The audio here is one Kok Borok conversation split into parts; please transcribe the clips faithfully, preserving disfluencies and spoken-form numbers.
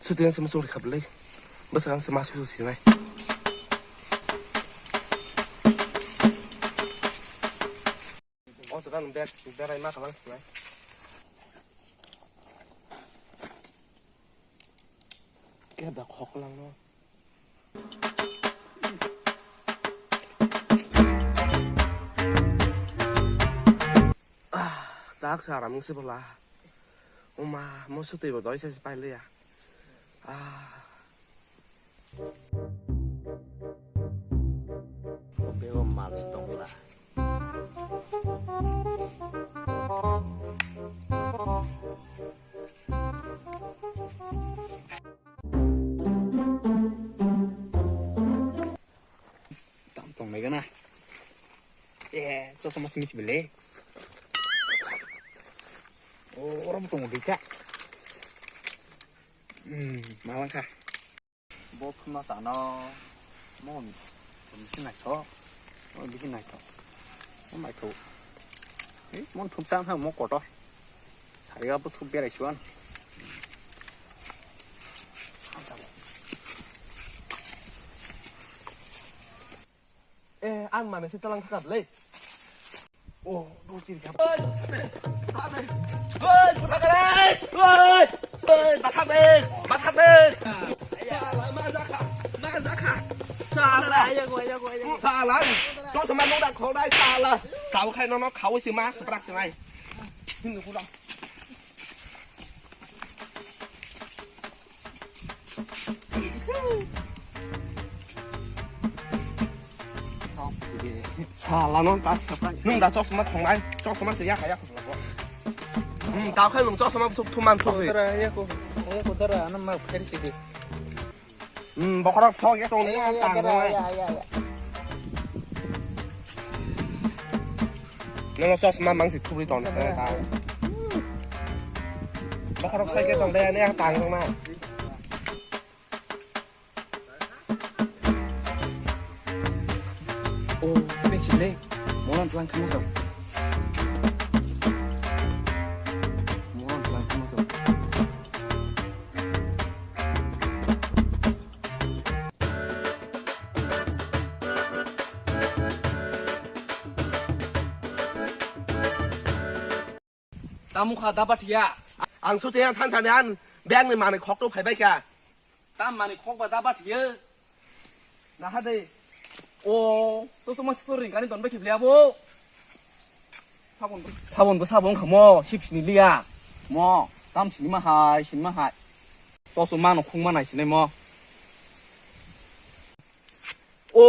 Suti ang se muchung rikha bwlai. Bwswk ang se ma susu sinai. O jaga ang bag berai ma kalang sinai. Khe da khok langno. Ah, tak sa aram se bola. Uma, mo sutwi bo doi se pai le ya. Ah. Bego mal se tong la. Tam tong nai gana. Eh, chosma simi simi le. Oh, oro bo tongo duita. Hmm, malang kha. Bo phunma chana. Mo, mo si naithok. Mo bisi naithok. Mo naithok. Eh, mo thum chang thang mo kotor. Sariga bo thum berai suan. Eh, ang mane se talang thaka le. Oh, do sini kap. Oi, oi, bathak de, oi, oi, bathak de, bathak de. Sala, ma jakha, ma jakha. Sala. Ayo go, ayo go, ayo go. Sala. To sama nung da khol dai sala. Kau khai no no kau si ma sprak si nai. Sini ku dong. Sala no ta. Nung da chosma thongnai, chosma se ya kaya. Hmm, ta khai nung chosma thuk thuman thuk. Dara, ya ko, ya ko dara, ano ma khair sidi. Hmm, bokhorok sok ya tong ya, tang ya, ya, ya. Nono chosma mangsi thubri ton, ya, ya. Tang. Bokhorok sai ke tong dai, ya, tang tong na. Oh, bek sih le. Molan tuan kama sok. Molan tuan kama sok. Tamo kha da bathiya. Ang sutwi ang thansa ni ang bag ni manwi khok to phaibai kha. Tam manwi khok ba da bathiya. Naha de. O, to suma story kani ton ba khibliya bo. Sabon, sabon bo sabon khamo, sip sini liya. Mo, tam sini ma hai, sini ma hai. To suma no khung ma nai sini mo. O,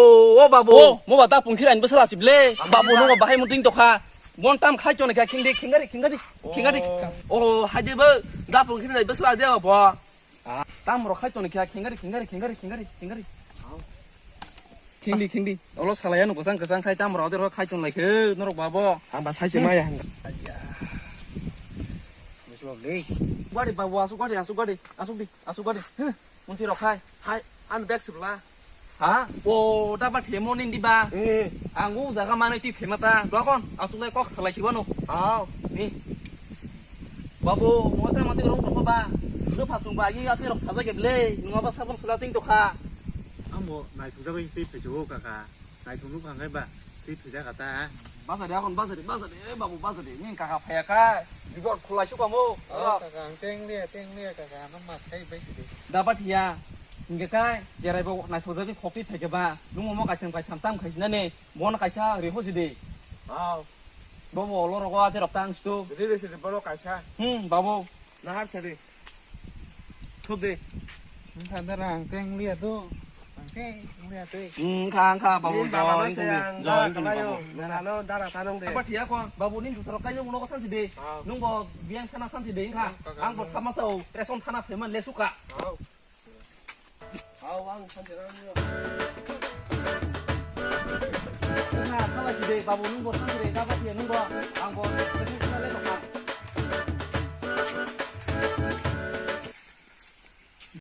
o babu. O, mo ba da pungkhir ani bwsala sible. Babu no bahai mo ding tokha. Bon tam khai chone kha khingdi, khingari, khingari, khingari. O, hai de bo da pungkhir ani bwsala de bo. Ah, tam rok khai chone kha khingari, khingari, khingari, khingari, khingari. Khingdi, khingdi. Olo salaya no gosang gosang khai tam rok de rok khai chon lai khe norok babo. Ang ba sai se maya. Musu babu le. Gari babu asuk gari, asuk gari, asuk di, asuk gari. Huh, munti rok khai. Hai, an bag sibla. Ha? O, da ba themo ning di ba? Eh. Ang o jaga manwi twi thema ta. Dokon, asuk lai kok salai siwano. Aw. Ni. Babu, mo ta mati rong tong ba. Ro phasung ba, yi ati rok saja ke ble. Nungaba sabon sula ting to kha. Amo nai thujagwi twi phaisu kaka. Naithok nukha hwnkhe ba, twi thwijak kha ta. Basa de, akon basa de, basa de, eh, babu, basa de. Nini kaka phaiya kha, bibor khulai su kamo. Oh, kaka, ang teng liya, teng liya, kaka, ano mat khai bai sidi. Da ba thiya, hingke kai, jerai bo naithok jagwi khok twi phaikhe ba, nung omo kaitham kaitham tam khai sinani, bono kaisa ri ho sidi. Wow. Bobo olo rogo ate rok tang sto. Ri ri sidi bono kaisa. Hmm, babu. Nahar sidi. Thudi. Wngkha da rang teng liya do. Rang teng liya tei. Wngkha, wngkha, babu, ni baba joy, no wngkha, sayang, joy, dara wngkha, kalayo, babu. Nana no dara tanong de. Apa thiya ko, babu, ni juta rok kayo uno ko sansi de. Ah. Nung bo biyang thana sansi de, wngkha. Ah, kaka. Ang bo thama sao, reson thana pheman lesuka. Ah. Ah, ang sansi rang yo. Wngkha, thala si de, babu, nung bo sansi de, daba thiya nung bo. Ang bo, reson thana lesuka.